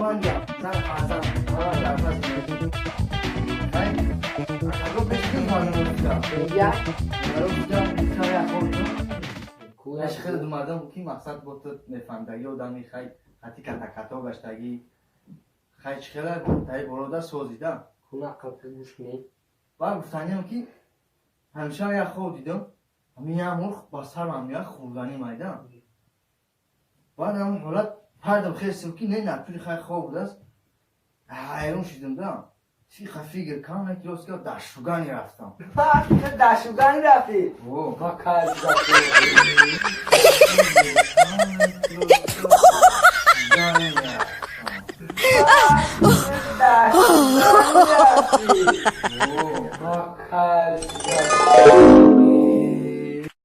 Ман зан азам дар пас хай аго пеш ки ман Я Аш хеле мардам ки мақсад бо ту мефаҳмдаги одами хай хати катакато гаштагӣ хай чӣ хела таи борода созида. Куна қилқи гӯш кунӣ. Баъд гуфтаниям, ки ҳамеша як хоб дидам, ҳамин як мурғ ба сарам як хӯрданӣ майда. Баъд ҳамон ҳолат пардам хестам, ки не, натури хай хоб будааст. Ҳайрон шидам да, фиха фигр кам рост ка дар шугани рафтам. Дар шугани рафтӣ? О. Ма кайф. Шугани рафтам. Дар шугани рафтӣ? О. Ма кайф.